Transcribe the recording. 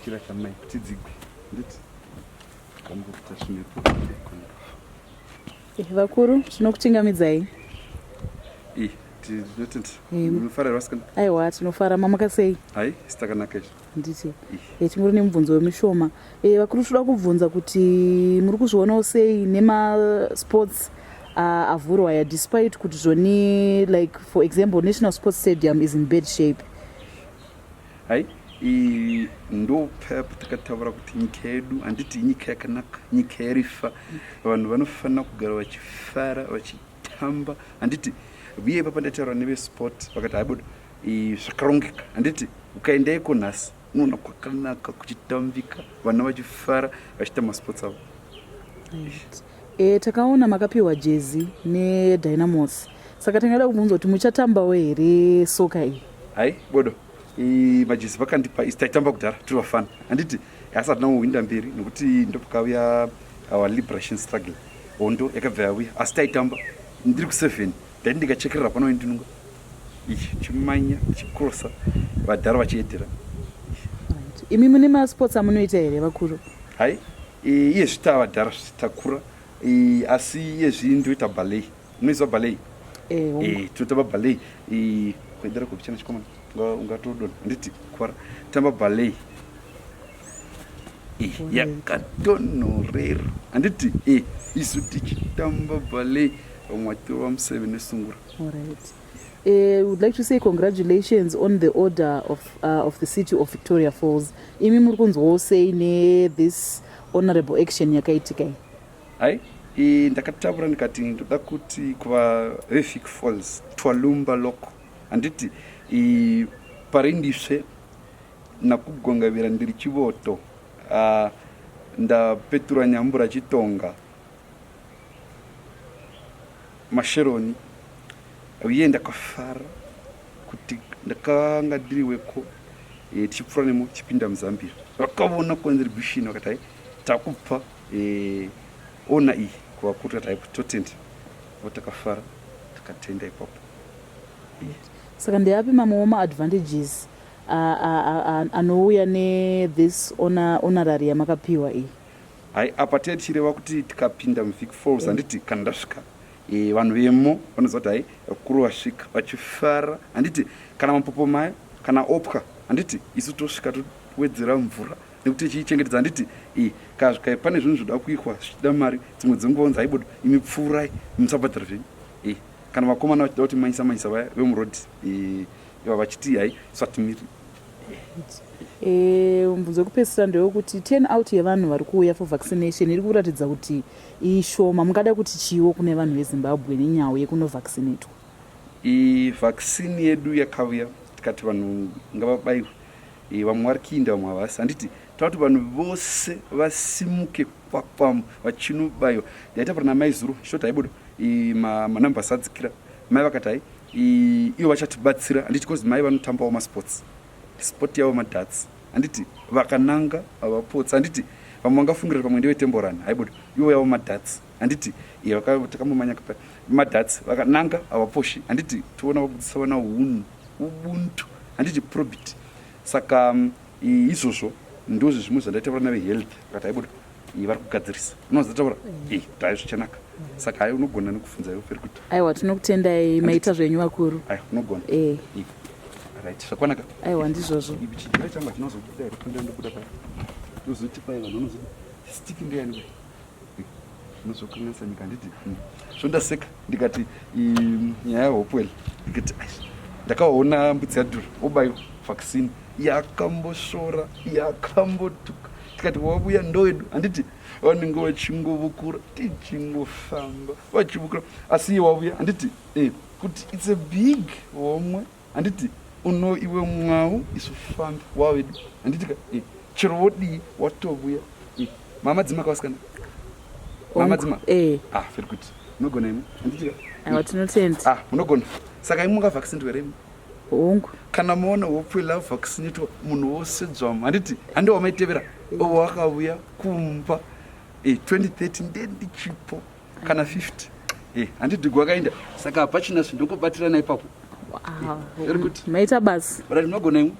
Chira chamai tidzigwe nditi eh, vakuru tinokuchingamidzai eh, aiwa tinofara mamuka sei hai sitakanaka izvi handiti eh, tingori nemubvunzo wemishoma vakuru tinoda kubvunza kuti muri kuzvionawo sei nemasports avhurwa aya despite kuti zvoni like for example National Sports Stadium is in bad shape? Hai, ndopaya patakataura kuti nyika yedu, handiti, inyika yakanaka, nyika yerifa. Vanhu vanofanira kugara vachifara, vachitamba, handiti? Uye ipapa ndataura nevesport, vakati haibodo, zvakarongeka, handiti? Ukaendaiko nhasi unoona kwakanaka, kuchitambika, vana vachifara, vachiita masports avo. Takaona makapiwa jezi neDynamos, saka tingada kubvunza kuti muchatambawo here soka iyi? Hai bodo, majezi vakandipa, isi taitamba kudhara tiri vafana, handiti? Asi hatina kuhwinda mberi nokuti ndopakauya our liberation struggle, hondo yakabva yauya. Asi taitamba ndiri kuseven, ndaiti ndikachekerera pano ndinunga ichi chimanya chikrosa, vadhara vachiedhera. Imi mune masports amunoita here, vakuru? Hai, iye zvita vadhara takura, asi iye zvi ndoita ballet. Unoiziva ballet? Eh. Tinotamba ballet kuendera kupichana chikomana ungatodona, handiti? Kwara tamba ballet yakatonhorera, handiti? Isu tichitamba ballet, vamwe vatirova museve nesungura. Alright. Would like to say congratulations on the order of the City of Victoria Falls. Imi muri kunzwawo sei nethis honorable action yakaitika iyi? Hai, ndakataura ndikati ndoda kuti kuva veVic Falls, twalumba loko, handiti? Parindisve nakugongavira ndiri chivoto, ndapetura nyambura chitonga masheroni, uye ndakafara kuti ndakanga ndiri weko tichipfuura nemo tichipinda muZambia, vakaona contribution, vakati hai, takupa ona iyi kuvakuru. Tati hai, totenda vo, takafara, takatenda ipapo. Saka ndeapi mamwewo maadvantages anouya nethis honorary yamakapiwa iyi? Hai, apa tee tichireva kuti tikapinda muVic Falls, handiti, kana ndasvika, vanhu vemo vanoziva kuti hai, vakuru vasvika, vachifara, handiti? Kana mapopoma ayo kana opwa, handiti, isu tosvika towedzera mvura nekuti tichiichengetedza, handiti? Kana pane zvinhu zvoda kuitwa zvichida mari, dzimwe dzenguva unzi haibodo, imi pfuurai, musabhadhara zvenyu. Kana vakomana vachida kuti manyisa manyisa, vaya vemurodhi iva vachiti hai, swatimiri. Mubvunzo wekupedzisira ndewekuti turn out yevanhu vari kuuya for vaccination iri kuratidza kuti ishoma. Mungada kuti chiwo kune vanhu veZimbabwe nenyau yekunovaccinatwa? Vaccine yedu yakauya, tikati vanhu ngavabayiwe. Vamwe vari kuinda, vamwe havasi, handiti? Tava kuti vanhu vose vasimuke kwakwamo vachinobayiwa. Ndaitaura namai zuro, chitoti haibodo, manambers adzikira. Mai vakati hai, ivo vachatibatsira, handiti? Because mai vanotambawo masports, sport yavo madarts, handiti? Vakananga havapotsi, handiti? Vamwe vangafungira pamwe ndevetemborani. Haibodo, ivo yavo madarts, handiti? Takambomanya madarts, vakananga havaposhi, handiti? Toona vabudisa vana hunhu, ubuntu, handiti? Probit. Saka izvozvo ndozvo zvimwe zvandaitaura navehealth, vakati haibodo, vari kugadzirisa. Unozotaura tai zvichanaka. Saka hai, unogona nekubvunza iwe peri kuti. Aiwa, tinokutendai, maita zvenyu vakuru. Ai, unogona. Right, zvakwanaka. Aiwa, ndizvozvo. Chijira changu hachinozobuda here? Kunda ndobuda pai, ndozoti pai vanhu vanozoti stick ndeyani, unozokanganisa nyika, handiti? Zvondaseka ndikati nyaya yaHopewell, ndikati ndakaona mbudzi yadhura obayiwa vaccine, yakambosvora, yakambotuka, tikati wavuya ndowedu, handiti? Vanenge vachingovukura, tichingofamba vachivukura, asi iye wavuya, handiti? Kuti it's a big homwe, handiti? Uno iwe mwau, isu fambi wavedu, handiti ka? Chero wodii, watovuya. Mama dzima kavasikana, mama dzima. Ah, very good, munogona imi, handiti ka? Aiwa, tinotenda. Ah, munogona. Saka imi mungavaccinatwa here imi? Hongu. Kana maona Hopewell avaccinatwa, munhu wose dzvama, handiti? Handi wamaitevera wakauya kumba 2030 ndendichipo kana 50. Eh, handidhigwa akaenda saka hapachina zvinhu ndokubatirana ipapo. Very good. Maita basa. But munogona imwe.